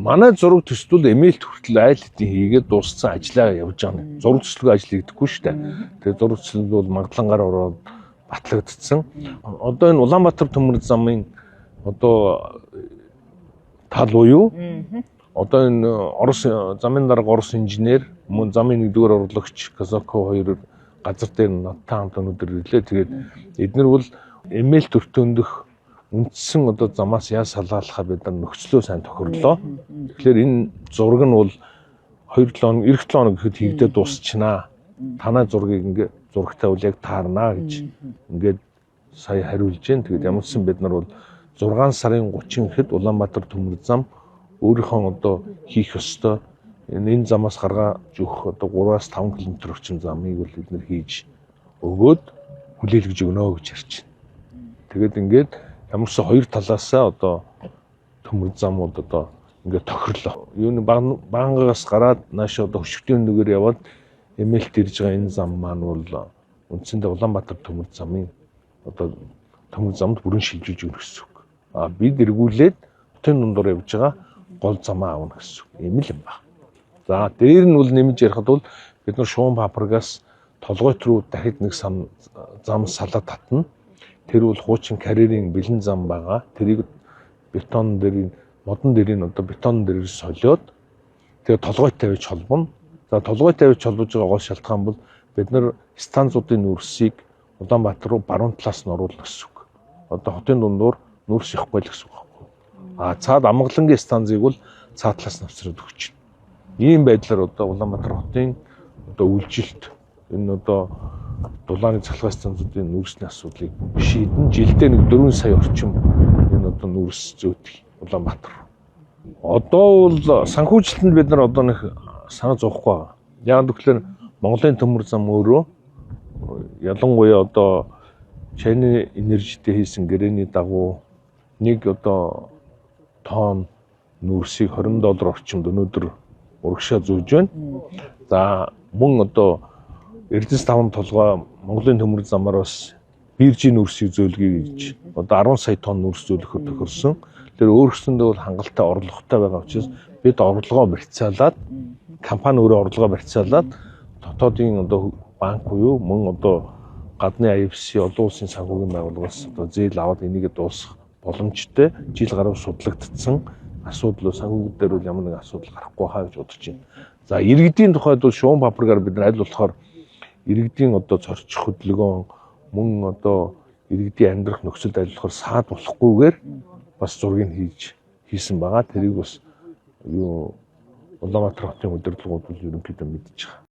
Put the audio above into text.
Манай зураг төсөл эмээлт хүртэл айл хэдийн хийгээд дууссан ажлаа явж байгаа юм. Зураг төслөг ажил хийгдэхгүй шүү дээ. Тэгээ зураг төсөл бол магадлангаар ороод батлагдсан. Одоо энэ Улаанбаатар төмөр замын одоо тал буюу одоо энэ Орос замын дарга, Орос инженер, мөн замын нэгдүгээр орлогч Казако хоёр газар дээр надтай хамт өнөөдөр ирлээ. Тэгээд эднэр бол эмээлт өртөөндөх үндсэн одоо замаас яаж салаалахаа бид нар нөхцлөө сайн тохирлоо. Тэгэхээр энэ зураг нь бол 2 7 хоног, эх 7 хоног гэхэд хийгдээ дуусчнаа. Танай зургийг ингээ зурагтай бол яг таарнаа гэж ингээд сая хариулж гин. Тэгээд ямар ч сан бид нар бол 6 сарын 30 гэхэд Улаанбаатар төмөр зам өөрийнхөө одоо хийх ёстой энэ замаас гаргаж өгөх одоо 3-аас 5 км орчим замыг бол бид нэр хийж өгөөд хүлээлгэж өгнө гэж ярьж байна. Тэгээд ингээд ямар ч хоёр талаасаа одоо төмөр замууд одоо ингээд тохирлоо. Юуны Баангаас гараад нааш одоо хөшигтийн нүгээр яваад эмээлт ирж байгаа энэ зам маань бол үндсэндээ Улаанбаатар төмөр замын одоо төмөр замд бүрэн шилжүүлж өгнө гэсэн үг. А бид эргүүлээд хотын дундуур явж байгаа гол замаа авна гэсэн үг. Ийм л юм байна. За, дээр нь бол нэмж ярихад бол бид нар шуун папрагаас толгойт руу дахид нэг зам салаа татна. Тэр бол хуучин карьерийн бэлэн зам байгаа. Тэрийг бетон дээр, модон дэрийг одоо бетон дээр солиод тэгээ толгойт тавьж холбоно. За, толгойт тавьж холбож байгаа гол шалтгаан бол бид нар станцуудын нүүрсийг Улаанбаатар руу баруун талаас нь оруулах гэсэн үг. Одоо хотын дундуур нүүрс явахгүй л гэсэн үг байхгүй. А цаад Амгалангийн станцыг бол цаад талаас нь авчраад өгч байна. Ийм байдлаар одоо Улаанбаатар хотын одоо үйлжилт, энэ одоо дулааны цахилгаан станцуудын нүүрсний асуудлыг шийдэн, жилдээ нэг 4 сая орчим энэ одоо нүүрс зөөдөг Улаанбаатар. Одоо бол санхүүжилтэнд бид нар одоо нэг санаа зовхгүй байгаа. Яг гэвэл Монголын төмөр зам өөрөө ялангуяа одоо China Energy-тэй хийсэн гэрээний дагуу нэг одоо тонн нүүрсийг 20 доллар орчимд өнөөдөр урагшаа зөөж байна. За, мөн одоо Эрдэнэс таван толгой Монголын төмөр замаар бас биржийн нүүрсийг зөөлгөе гэж одоо 10 сая тонн нүүрс зөөлөхөөр тохирсон. Тэр өөрсөндөө бол хангалттай орлоготой байгаа учраас бид орлогоо барьцаалаад, компани өөрөө орлогоо барьцаалаад дотоодын одоо банк буюу мөн одоо гадны IFC, олон улсын санхүүгийн байгууллагаас одоо зээл аваад энийг дуусгах боломжтой. Жил гаруй судлагдсан асуудал, санхүүг дээр бол ямар нэгэн асуудал гарахгүй хаа гэж бодож байна. За, иргэдийн тухайд бол шуун папргаар бид нар аль болохоор иргэдийн одоо зорчих хөдөлгөөн, мөн одоо иргэдийн амьдрах нөхцөлд аль болохоор саад болохгүйгээр бас зургийг хийсэн байгаа. Тэрийг бас юу Улаанбаатар хотын удирдлагууд бол ерөнхийдөө мэдж байгаа.